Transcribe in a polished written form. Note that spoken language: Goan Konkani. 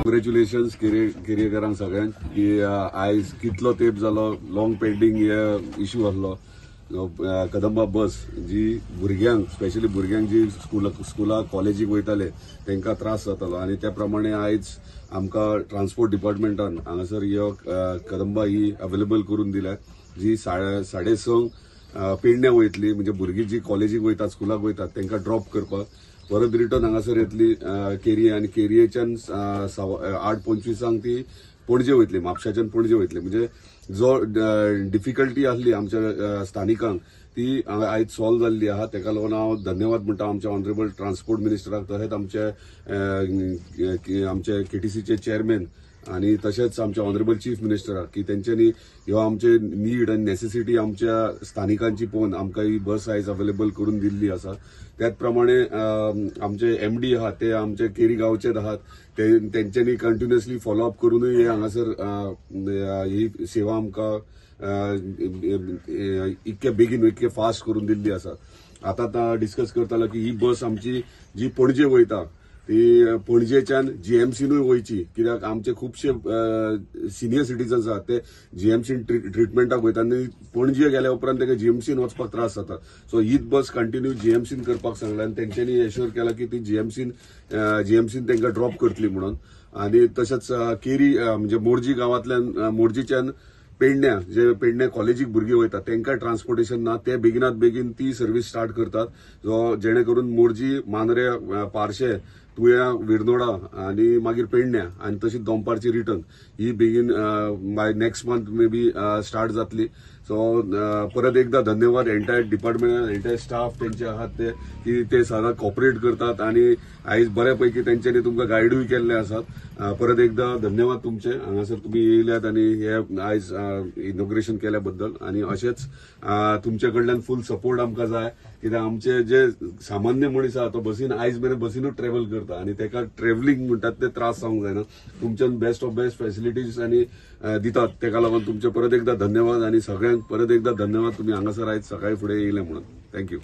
कंग्रेच्युलेशन्स केरयेकरांक सगळ्यांक की आयज कितलो तेंप जालो लॉंग पेंडींग हे इशू आसलो. कदंबा बस जी भुरग्यांक, स्पेशली भुरग्यांक जी स्कुलाक कॉलेजीक वयताले तांकां त्रास जातालो आनी त्या प्रमाणे आयज आमकां ट्रान्सपोर्ट डिपार्टमेंटान हांगासर ह्यो कदंबा ही अवेलेबल करून दिल्या, जी 6:30 पेडण्या वयतली, म्हणजे भुरगीं जी कॉलेजीक वयतात स्कुलाक वयतात तांकां ड्रॉप करपाक, परत रिटर्न हांगासर येतली केरी आनी केरयेच्यान 8:25 ती पणजे वयतली, म्हापशाच्यान पणजे वयतली. म्हणजे जो डिफिकल्टी आसली आमच्या स्थानिकांक ती आयज सॉल्व जाल्ली आहा. तेका लागून हांव धन्यवाद म्हणटा आमच्या ऑनरेबल ट्रान्सपोर्ट मिनिस्टराक, तशेंच आमचे आमचे केटीसीचे चेअरमॅन आनी तशेंच आमच्या ऑनरेबल चीफ मिनिस्टराक की तेंच्यांनी ह्यो आमचे नीड आनी नेसेसिटी आमच्या स्थानिकांची पळोवन आमकां ही बस आयज अवेलेबल करून दिल्ली आसा. त्याच प्रमाणे आमचे एमडी आहात ते आमचे केरी गांवचेच आहात, ते तेंच्यांनी कंटिन्युअसली फॉलोअप करूनय हे हांगासर ही सेवा आमकां इतके बेगीन इतके फास्ट करून दिल्ली आसा. आतां डिस्कस करतालो की ही बस आमची जी पणजे वयता ती पणजेच्यान जीएमसीनूय वयची, कित्याक आमचे खुबशे सिनियर सिटीजन्स आहात ते जीएमसीन ट्रिटमेंटाक वयता आनी पणजे गेल्या उपरांत ताका जीएमसीन वचपाक त्रास जाता. सो हीच बस कंटिन्यू जीएमसीन करपाक सांगला आनी तेंच्यांनी एश्योर केला की ती जीएमसीन तांकां ड्रॉप करतली म्हणून. आनी तशेंच केरी म्हणजे मोरजी गांवांतल्यान मोरजीच्यान पेडण्या, जे पेडण्या कॉलेजीक भुरगीं वयतात तांकां ट्रान्सपोर्टेशन ना, ते बेगिनात बेगीन ती सर्वीस स्टार्ट करतात, जो जेणे करून मोरजी, मांद्रे, पार्शे, तुया, विरनोडा आनी मागीर पेडण्या आनी तशीच दनपारची रिटर्न ही बेगीन by next month may be start जातली. सो परत एकदा धन्यवाद एंटायर डिपार्टमेंट, एंटायर स्टाफ तेंचे आहात ते की ते सदांच कॉपरेट करतात आनी आयज बऱ्या पैकी तेंच्यांनी तुमकां गायडूय केल्ले आसात. परत एकदा धन्यवाद तुमचे हांगासर तुमी येयल्यात आनी हे आयज इनॉग्रेशन केल्या बद्दल. आनी अशेंच तुमचे कडल्यान फूल सपोर्ट आमकां जाय, कित्याक आमचे जे सामान्य मनीस आहा तो बसीन आयज मेरेन बसीनूच ट्रेवल करता आनी ताका ट्रेवलिंग म्हणटात ते त्रास जावंक जायना. तुमच्यान बेस्ट ऑफ बेस्ट फॅसिलिटीज आनी दितात, ताका लागून तुमचे परत एकदा धन्यवाद आनी सगळ्यांक परत एकदा धन्यवाद तुमी हांगासर आयज सकाळी फुडें येयले म्हणून. Thank you.